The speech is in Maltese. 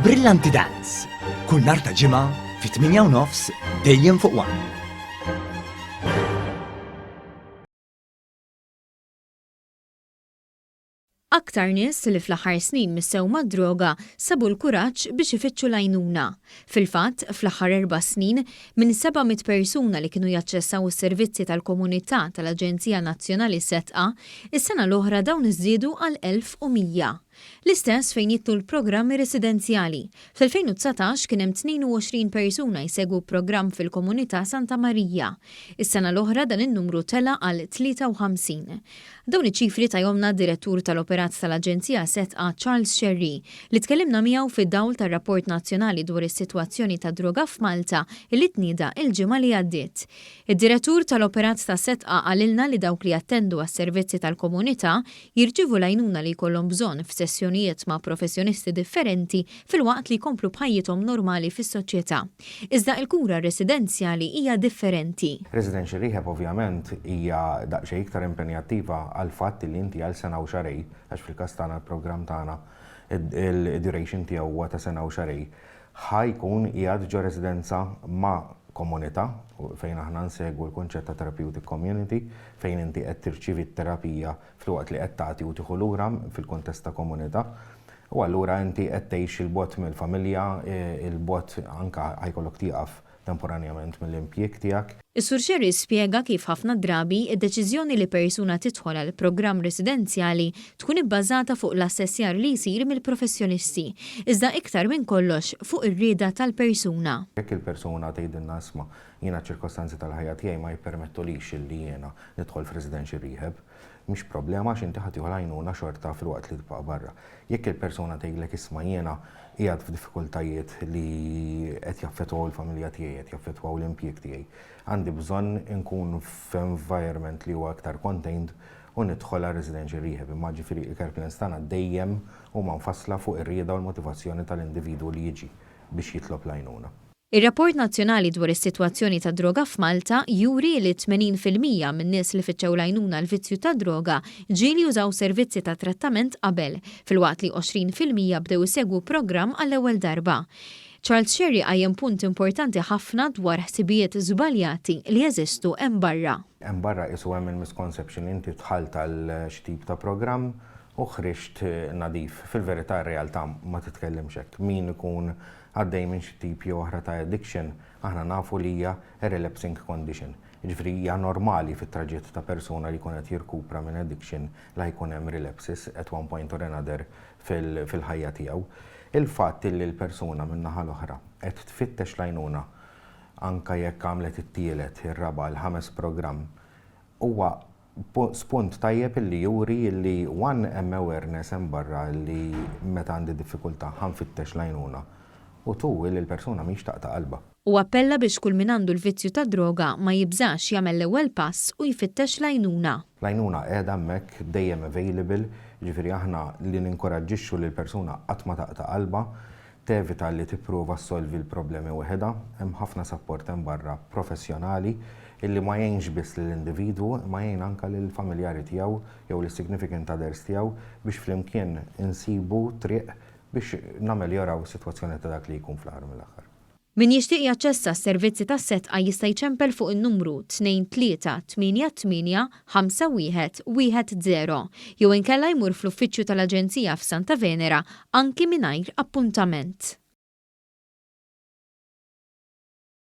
Brillanti Dance, kull nhar ta' Ġimgħa fit-8:30 dejjem fuq One. Aktar nies li fl-aħħar snin missew mad-droga sabu l-kuraġġ biex ifittxu l-għajnuna. Fil-fatt, fl-aħħar erba' snin, minn 700 persuna li kienu jaċċessaw is-servizzi tal-komunità tal-Aġenzija Nazzjonali Sedqa, is-sena l-oħra dawn żdiedu għal 1,100. L-istess fejn jidħlu l-programmi residenzjali. Fl-2019 kien hemm 22 persuna jsegwu programm fil-komunità Santa Marija. Is-sena l-oħra dan in-numru tela' għal 53. Dawn iċ-ċifri tahomlna d-Direttur tal-Operat tal-Aġenzija Sedqa Charles Scerri, li tkellimna miegħu fid-dawl tar-rapport nazzjonali dwar is-sitwazzjoni tad-droga f'Malta li tnieda l-ġimgħa li għaddiet. Id-Direttur tal-Operat ta' Sedqa qalilna li dawk li jattendu għas-servizzi tal-komunità jirċievu l-għajnuna li jkollhom bżonn f'sessjonijiet ma' professjonisti differenti filwaqt li jkomplu b'ħajjithom normali fis-soċjetà. Iżda il-kura residenzjali hija differenti. Residential rehab ovvjament hija daqsxejn iktar impenjattiva għall-fatt li inti għal sena u xahrejn, għax fil-każ tagħna l-programm tagħna id-duration tiegħu huwa ta' sena u xahrejn, ħa jkun qiegħed ġo residenza ma' komunità fejn aħna nsegwu l-kunċett ta' therapeutic community fejn inti qed tirċievi t-terapija filwaqt li qed tagħti u tieħu lura fil-kuntest ta' komunità. U allura inti qed tgħix 'il bogħod mill-familja, 'il bogħod anke ħa jkollok tieqaf temporanjament mill-impjieg tiegħek. Is-Sur Scerri spjega kif ħafna drabi d-deċiżjoni li persuna tidħol għal programm residenzjali tkun ibbażata fuq l-assessjar li jsir mill-professjonisti, iżda iktar minn kollox fuq ir-rieda tal-persuna. Jekk il-persuna tgħidilna isma' jiena ċ-ċirkostanzi tal-ħajja tiegħi ma jippermettulix illi jiena nidħol f'residential rehab, mhix problema għax inti ħa tieħu l-għajnuna xorta filwaqt li tibqa' barra. Jekk il-persuna tgħidlek isma' jiena qiegħed f'diffikultajiet li qed jaffettwaw il-familja tiegħi, qed jaffettwaw l-impjieg tiegħi, għandi bżonn inkun f'environment li huwa iktar contained u nidħol għal residential rehab. Imma ġifieri il-care plans tagħna dejjem huma mfassla fuq ir-rieda u l-motivazzjoni tal-individwu li jiġi biex jitlob l-għajnuna. Ir-rapport nazzjonali dwar is-sitwazzjoni tad-droga f'Malta juri li 80% min-nies li fittxew l-għajnuna għall-vizzju tad-droga ġieli użaw servizzi ta' trattament qabel, filwaqt li 20% bdew isegwu programm għall-ewwel darba. Charles Scerri qajjem punt importanti ħafna dwar ħsibijiet żbaljati li jeżistu hemm barra. Hemm barra qisu hemm il-misconception li inti dħalt għal xi tip ta' programm u ħriġt nadif. Fil-verità r-realtà ma titkellimx hekk. Min ikun għaddej minn xi tip jew oħra ta' addiction, aħna nafu li hija a relapsing condition. Jiġifieri hija normali fit-traġitt ta' persuna li jkun qed jirkupra minn addiction li jkun hemm relapses at one point or another fil-ħajja tiegħu. Il-fatt illi l-persuna min-naħa l-oħra qed tfittex l-għajnuna anke jekk għamlet it-tielet, ir-raba', il-ħames programm, huwa Spunt tajjeb illi juri illi one hemm awareness hemm barra illi meta għandi diffikultà ħa nfittex l-għajnuna u two illi l-persuna mhix taqta' qalbha. Hu appella biex kull min għandu l-vizzju tad-droga ma jibżax jagħmel l-ewwel pass u jfittex l-għajnuna. L-għajnuna qiegħda hemmhekk dejjem available, jiġifieri aħna li ninkoraġġixxu lill-persuna qatt ma taqta' qalbha, Tevita li tipprova ssolvi l-problemi waħedha. Hemm ħafna sapport hemm barra professjonali illi ma jgħinx biss lill-individwu imma jgħin anke lill-familjari tiegħu jew lis-significant others tiegħu biex flimkien insibu triq biex nameljoraw is-sitwazzjoni ta' dak li jkun fl-aħħar mill-aħħar. Min jixtieq jaċċessa s-servizzi tas-Sedqa jista' jċempel fuq in-numru 2388 5110 jew inkella jmur fl-uffiċċju tal-Aġenzija f'Santa Venera anki mingħajr appuntament.